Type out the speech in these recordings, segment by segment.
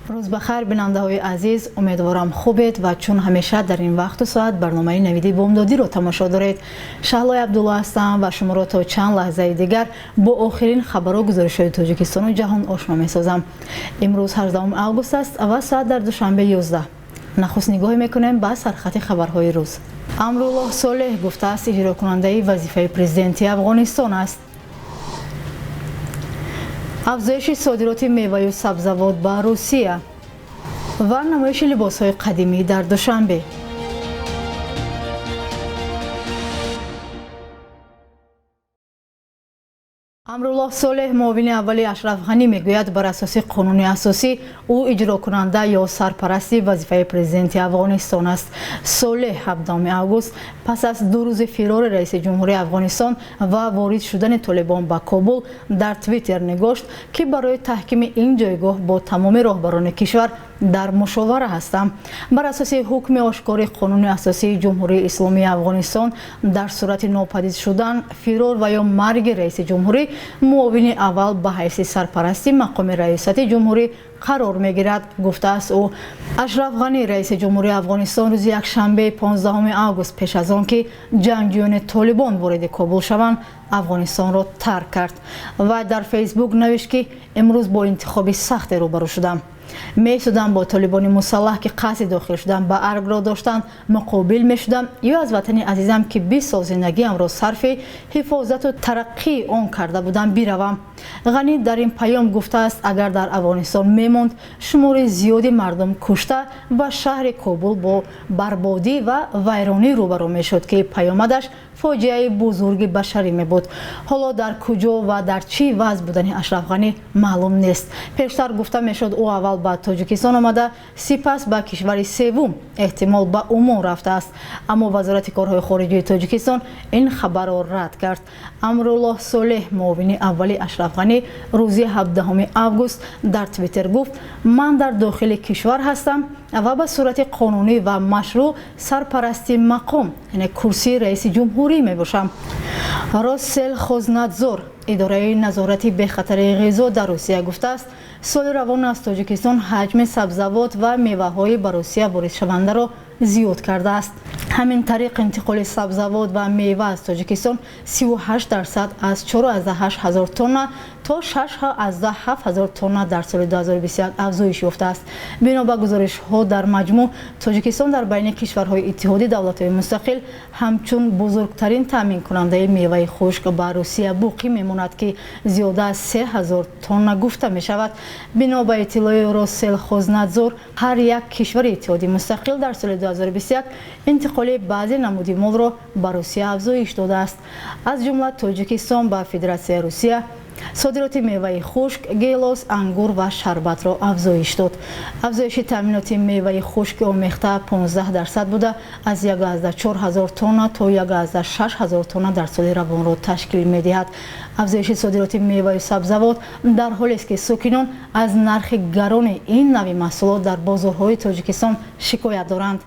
Рӯз ба хайр, бинандаҳои азиз. Умедворам, хубед ва чун ҳамеша дар ин вақту соат барномаи Навиди бомдодиро тамошо доред. Шаҳлои Абдулло ҳастам ва шуморо то чанд лаҳзаи дигар бо охирин хабару гузоришҳои Тоҷикистону ҷаҳон ошно месозам. Имрӯз 18 август аст ва соат дар Душанбе 11. Нахуст нигоҳе мекунем ба сархати хабарҳои рӯз. Амруллоҳ Солеҳ гуфтааст, иҷрокунандаи вазифаи президенти Афғонистон аст. Афзоиши содироти меваю сабзавот ба Русия ва намоиши либосҳои қадимӣ дар Душанбе. Амруллоҳ Солеҳ, муовини аввали Ашраф Ғанӣ, мегӯяд, бар асоси қонуни асосӣ ӯ иҷрокунанда ё сарпарасти вазифаи президенти Афғонистон аст. Солеҳ 17 август пас аз 2 рӯзи фирори раиси ҷумҳурии Афғонистон ва ворид шудани Толибон ба Кобул дар Твиттер нигошт, ки барои таҳкими ин ҷойгоҳ бо тамоми роҳбарони кишвар дар мушовара ҳастам. Бар асоси ҳукми ошкори қонуни асосии Ҷумҳурии Исломии Афғонистон, дар сурати нопадид шудан, фирор ва ё марги раиси ҷумҳурӣ, муовини аввал ба ҳайси сарпарасти мақоми раёсати ҷумҳурӣ қарор мегирад, гуфтааст ӯ. Ашраф Ғанӣ, раиси ҷумҳурии Афғонистон, рӯзи якшанбе 15 август, пеш аз он ки ҷангҷӯёни Толибон вориди Кобул шаванд, Афғонистонро тарк кард ва дар Фейсбук навишт, ки имрӯз бо интихоби сахте рӯбарӯ шудам. Месудам бо толибони мусаллаҳ, ки қасди дохил шудан ба аргро доштанд, муқобил мешудам ё аз ватани азизам, ки 20 сол зиндагиамро сарфи ҳифозату тараққии он карда будам, биравам. Ғанӣ дар ин паём гуфтааст, агар дар Афғонистон мемонд, шумори зиёди мардум кушта ва шаҳри Кобул бо барбодӣ ва вайронӣ рӯбарӯ мешуд, ки паёмадаш фоҷиаи бузурги башарӣ мебуд. Ҳоло дар куҷо ва дар чӣ вазъ будани Ашраф Ғанӣ маълум нест. Пештар гуфта мешуд, ӯ аввал ба Тоҷикистон омада, сипас ба кишвари севум, эҳтимол ба Умон рафтааст, аммо Вазорати корҳои хориҷии Тоҷикистон ин хабарро рад кард. Амруллоҳ Солеҳ, муовини аввали Ашраф Ғанӣ, рӯзи 17 август дар Твиттер гуфт: ман дар дохили кишвар ҳастам ва ба сурати қонунӣ ва машрӯъ сарпарасти мақом, яъне курсии раиси ҷумҳурӣ мебошам. Россельхознадзор, идораи назорати бехатари ғизо дар Русия, гуфтааст, соли равон аз Тоҷикистон ҳаҷми сабзавот ва меваҳои ба Русия воридшавандаро зиёд кардааст. Ҳамин тариқ, интиқоли сабзавот ва мева аз Тоҷикистон 38% аз 4,8 ҳазор тонна то 6,7 ҳазор тонна дар соли 2021 афзоиш ёфтааст. Бино ба гузоришҳо, дар маҷмӯъ Тоҷикистон дар байни кишварҳои Иттиҳоди Давлатҳои Мустақил ҳамчун бузургтарин таъминкунандаи меваи хушк ба Русия боқӣ мемонад, ки зиёда аз 3000 тонна гуфта мешавад. Бино ба иттилои Россельхознадзор, ҳар як кишвари Иттиҳоди Мустақил дар соли 2021 интиқоли баъзе намуди молро ба Русия афзоиш додааст, аз ҷумла Тоҷикистон ба Федератсияи Русия содироти меваи хушк, гелос, ангур ва шарбатро афзоиш дод. Афзоиши таъминоти меваи хушки омехта 15% буда, аз 1,4 ҳазор тонна то 1,6 ҳазор тонна дар соли равонро ташкил медиҳад. Афзоиши содироти меваю сабзавот дар ҳолест, ки сокинон аз нархи гарони ин нави маҳсулот дар бозорҳои Тоҷикистон шикоят доранд.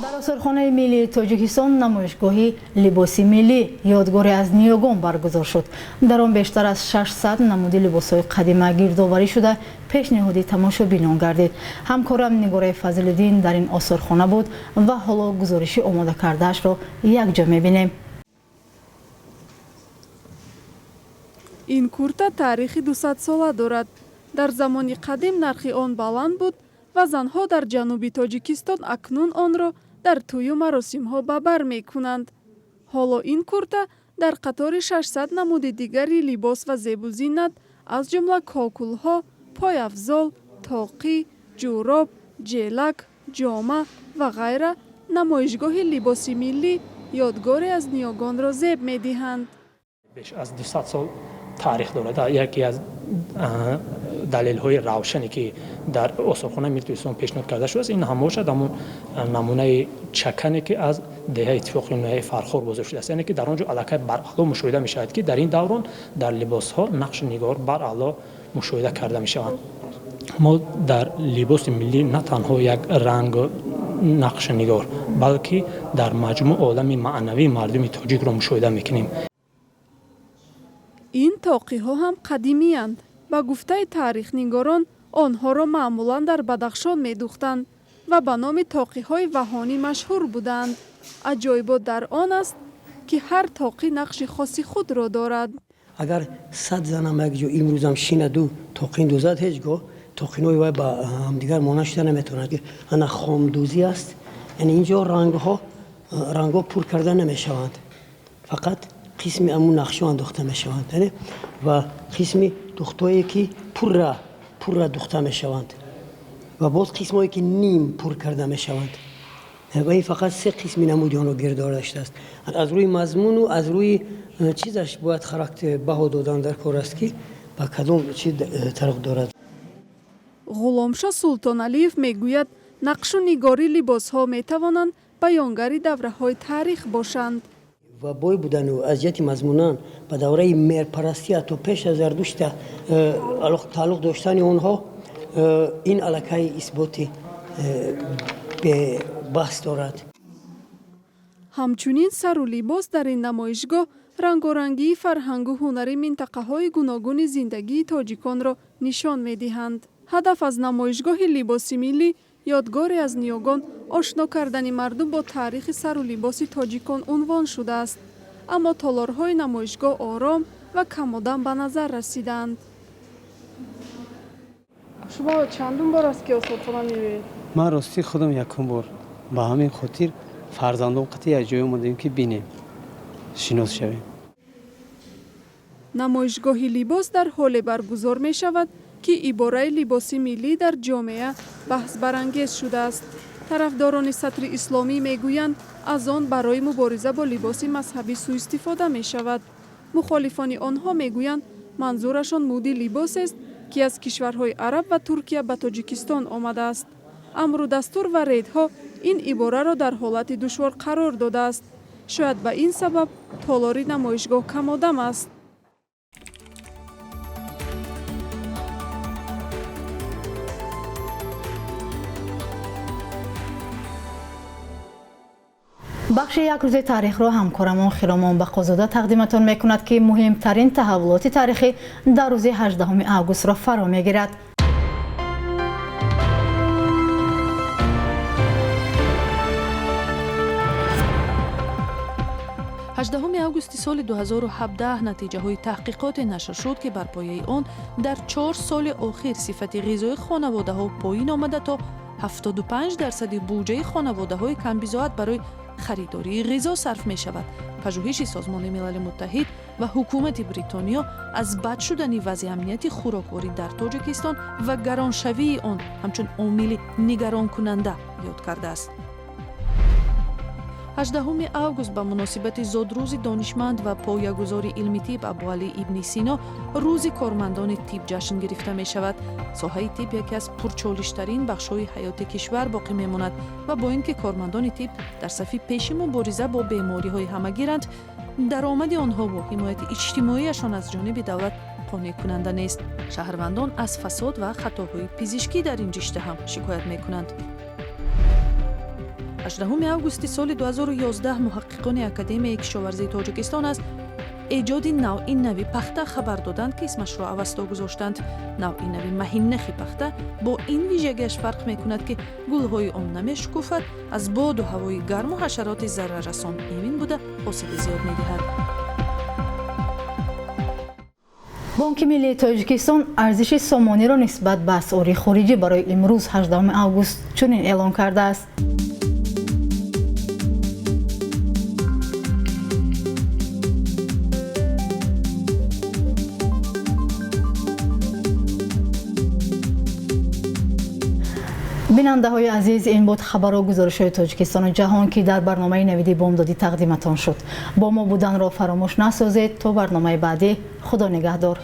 Дар осорхонаи миллии Тоҷикистон намоишгоҳи либоси миллӣ «Ёдгоре аз ниёгон» баргузор шуд. Дар он бештар аз 600 намуди либосҳои қадима гирдоварӣ шуда, пешниҳоди тамошобинон гардид. Ҳамкорам Нигораи Фазлиддин дар ин осорхона буд ва ҳоло гузориши омода кардаашро якҷо мебинем. Ин курта таърихи 200-сола дорад. Дар замони қадим нархи он баланд буд ва занҳо дар ҷануби Тоҷикистон акнун онро дар тӯю маросимҳо ба бар мекунанд. Ҳоло ин курта дар қатори 600 намуди дигари либос ва зебу зинат, аз ҷумла кокулҳо, пойафзол, тоқӣ, ҷӯроб, ҷелак, ҷома ва ғайра, намоишгоҳи либоси миллӣ «Ёдгоре аз ниёгонро» зеб медиҳанд. Беш аз 200 сол таърих дорад. Яке аз Далелҳои равшане ки дар осорхонаи миллии Тоҷикистон пешниҳод карда шудааст, ин ҳам бошад ҳамон намунаи чакане ки аз деҳаи иттифоқи ноҳияи Фархор бозор шудааст, яъне ки дар он ҷо аллакай бараъло мушоҳида мешавад, ки дар ин даврон дар либосҳо нақшу нигор бараъло мушоҳида карда мешаванд. Мо дар либоси миллӣ на танҳо як ранг нақшу нигор, балки дар маҷмӯъ олами маънавии мардуми тоҷикро мушоҳида мекунем. Ин тоқиҳо ҳам қадимиянд. Ба гуфтаи таърихнигорон, онҳоро маъмулан дар Бадахшон медӯхтанд ва ба номи тоқиҳои ваҳонӣ машҳур буданд. Аҷоибот дар он аст, ки ҳар тоқӣ нақши хоси худро дорад. Агар 100 занам як ҷо имрӯзам шинаду тоқин дӯзад, ҳеҷ гоҳ тоқинои вай ба ҳамдигар монанд шуда наметавонад. Ана хомдӯзӣ аст, яъне инҷо рангҳо пур карда намешаванд, фақат қисми ҳамун нақшҳо андохта мешаванд, яъне ва қисми духтое ки пурра духта мешаванд ва боз қисмое ки ним пур карда мешаванд. Ва ин фақат се қисми намуди онро гирд доштааст. Аз рӯи мазмуну аз рӯи чизаш бояд характер баҳо додан дар кор аст, ки ба кадом чиз тааллуқ дорад. Ғуломшо Султоналиев мегӯяд, нақшу нигори либосҳо метавонанд баёнгари давраҳои таърих бошанд. Ва бой будану аз ҷиҳати мазмунан ба давраи меҳрпарастӣ ҳатто пеш аз Зардушта тааллуқ доштани онҳо, ин аллакай исботи бебаҳс дорад. Ҳамчунин сару либос дар ин намоишгоҳ рангорангии фарҳангу ҳунари минтақаҳои гуногуни зиндагии тоҷиконро нишон медиҳанд. Ҳадаф аз намоишгоҳи либоси миллӣ ёдгоре аз ниёгон ошно кардани мардум бо таърихи сару либоси тоҷикон унвон шудааст. Аммо толорҳои намоишгоҳ ором ва камодам ба назар расиданд. Шумо чандум бор аст, ки осорхона меоед? Ман ростӣ худам якум бор. Ба ҳамин хотир фарзандон қатъи як ҷой омадем, ки бинем, шинос шавем. Намоишгоҳи либос дар ҳоле баргузор мешавад, ки ибораи либоси миллӣ дар ҷомеа баҳсбарангез шудааст. Тарафдорони сатри исломӣ мегӯянд, аз он барои мубориза бо либоси мазҳабӣ сӯистифода мешавад. Мухолифони онҳо мегӯянд, манзурашон муди либосест, ки аз кишварҳои араб ва Туркия ба Тоҷикистон омадааст. Амру дастур ва рейдҳо ин ибораро дар ҳолати душвор қарор додааст. Шояд ба ин сабаб толори намоишгоҳ камодам аст. Бахши як рӯзи таърихро ҳамкорамон Хиромон Бақозода тақдиматон мекунад, ки муҳимтарин таҳаввулоти таърихӣ дар рӯзи 18 августро фаро мегирад. 18 августи соли 2017 натиҷаҳои таҳқиқоте нашр шуд, ки бар пояи он дар 4 соли охир сифати ғизои хонаводаҳо поин омада, то 75% буҷаи хонаводаҳои камбизоат барои харидории ғизо сарф мешавад. Пажӯҳиши Созмони Милали Муттаҳид ва ҳукумати Бритониё аз бад шудани вазъи амнияти хӯрокворӣ дар Тоҷикистон ва гароншавии он ҳамчун омили нигаронкунанда ёд кардааст. 18 август ба муносибати зодрӯзи донишманд ва поягузори илми тиб Абуалӣ ибни Сино рӯзи кормандони тиб ҷашн гирифта мешавад. Соҳаи тиб яке аз пурчолиштарин бахшҳои ҳаёти кишвар боқӣ мемонад ва бо ин ки кормандони тиб дар сафи пеши мубориза бо бемориҳои ҳамагиранд, даромади онҳо бо ҳимояти иҷтимоияшон аз ҷониби давлат қонеъкунанда нест. Шаҳрвандон аз фасод ва хатоҳои пизишкӣ дар ин ҷишта ҳам шикоят мекунанд. 18 августи соли 2011 муҳаққиқони Академияи кишоварзии Тоҷикистон аз эҷоди навъи нави пахта хабар доданд, ки исмашро Авасто гузоштанд. Навъи нави маҳиннахи пахта бо ин вижагиаш фарқ мекунад, ки гулҳои он намешукуфад, аз боду ҳавои гарму ҳашароти зараррасон эмин буда, ҳосили зиёд медиҳад. Бонки миллии Тоҷикистон арзиши сомониро нисбат ба асъори хориҷӣ барои имрӯз 18 август чунин эълон кардааст. Бинандаҳои азиз, ин буд хабару гузоришҳои Тоҷикистону ҷаҳон, ки дар барномаи навиди бомдодӣ тақдиматон шуд. Бо мо буданро фаромӯш насозед. То барномаи баъдӣ, Худо нигаҳдор.